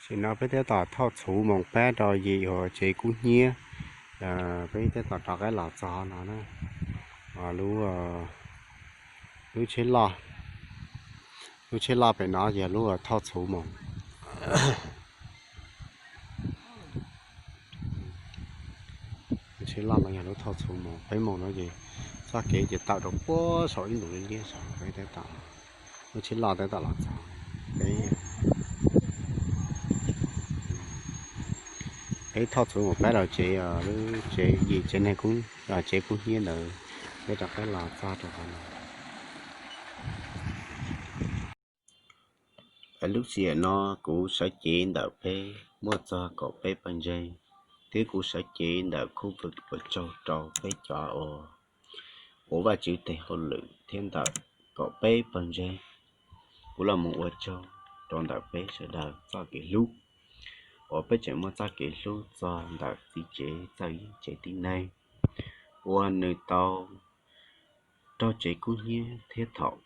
Tam sim no peb tab tom thauj txhuv mus pab rau yim uas tsev kub hnyiab, peb tab tom rov qab los txog no na. Lub, lub tsheb loj, lub tsheb loj pem no yog lub uas thauj txhuv mus. Lub tsheb loj no yog lub thauj txhuv mus, peb mus no ces txoj kev ces tawm rau puag saum ib ntus liab liab saud, peb tab tom, lub tsheb loj tab tom los txog. Peb, peb thauj txhuv mus pab rau tsev, lub tsev yim tsev neeg kub, tsev kub hnyiab ntawd, peb rov qab los txog rau qhov no. Lub sij hawm no kuv sawv cev ntawm peb muaj txog kaum peb pawg ntseeg, thiab kuv sawv cev ntawm khub vwm ua tsaug rau peb cov uas ua Vajtswv tes hauj lwm thiab ntawm kaum peb pawg ntseeg. Kuv los mus ua tsaug rau ntawm peb sawv daws txoj kev hlub, uas peb tseem muaj txoj kev hlub txog ntawm txiv tsev txawj yeeb tsev tib neeg, uas nws tau raug tsev kub hnyiab thiab thaum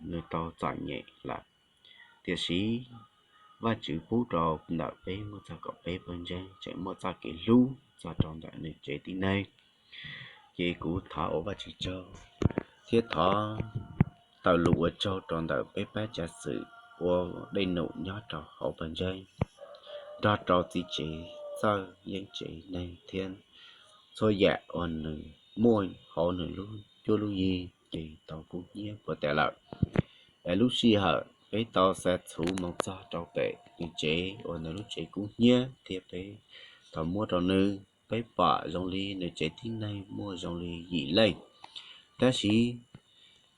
nws tau txom nyem lawm. Tiam sis Vajtswv pub rau ntawm peb muaj txog kaum peb pawg ntseeg tseem muaj txoj kev hlub txog rau ntawm nws tsev tib neeg. Ces kuv thov ua Vajtswv tsaug, thiab thov tawm lus ua tsaug rau ntawm peb pab cav xwm ua dej num nyob rau hauv pawg ntseeg, nrog rau txiv tsev txawj yeeb tsev neeg thiab txhua yam uas nws muaj hauv nws lub cuab lub yig ces tau kub hnyiab puas tas lawm. Es lub sij hawm peb tau xa txhuv mus txog rau pem nws tsev uas nws lub tsev kub hnyiab thiab peb tau muab rau nws, peb pom zoo li nws tsev tib neeg muaj zoo li yim leej. Tab sis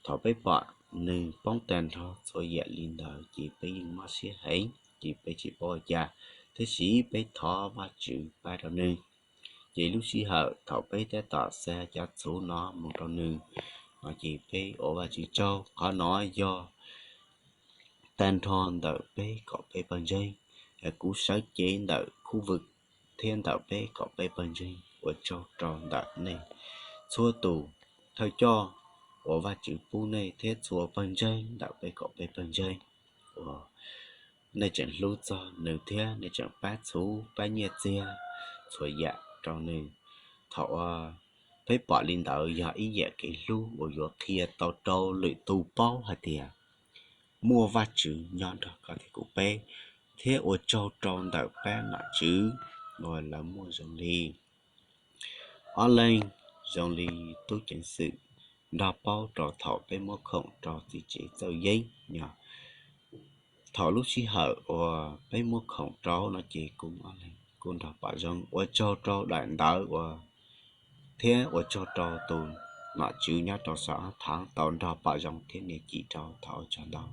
thaum peb pom nws poob tag nrho txhua yam li ntawd ces peb yeej mob siab heev, ces peb tsis paub ua cas, tab sis peb thov Vajtswv pab rau nws. Ces lub sij hawm thaum peb tab tom xa cov txhuv no mus rau nws no ces peb ua Vajtswv tsaug, qhov no yog tag nrho ntawm peb kaum peb pawg ntseeg. Kuv sawv cev ntawm khub vwm thiab ntawm peb kaum peb pawg ntseeg ua tsaug rau ntawm nej txhua tus thawj coj uas Vajtswv pub nej thiab txhua pawg ntseeg ntawm peb kaum peb pawg ntseeg uas nej tseem hlub txog nws thiab nej tseem pab txhuv pab nyiaj txiag txhua yam rau nws. Thaum uas peb pom li ntawd yog ib yam kev hlub uas yuav qhia tau rau lwm tus paub hais tias muaj Vajtswv nyob nrog koj thiab kuv peb, thiab ua tsaug rau ntawm pab nom tswv uas lawv muaj zoo li ob leeg, zoo li tub ceev xwm nrog paub rau thaum peb muab khoom rau txiv tsev txawj yeeb no. Thaum lub sij hawm uas peb muab khoom rau no ces kuj ob leeg kuj nrog pom zoo, ua tsaug rau daim ntawv uas thiab ua tsaug rau tus nom tswv nyob rau sab thaav tau nrog pom zoo thiab nias cim rau, thov ua tsaug ntau.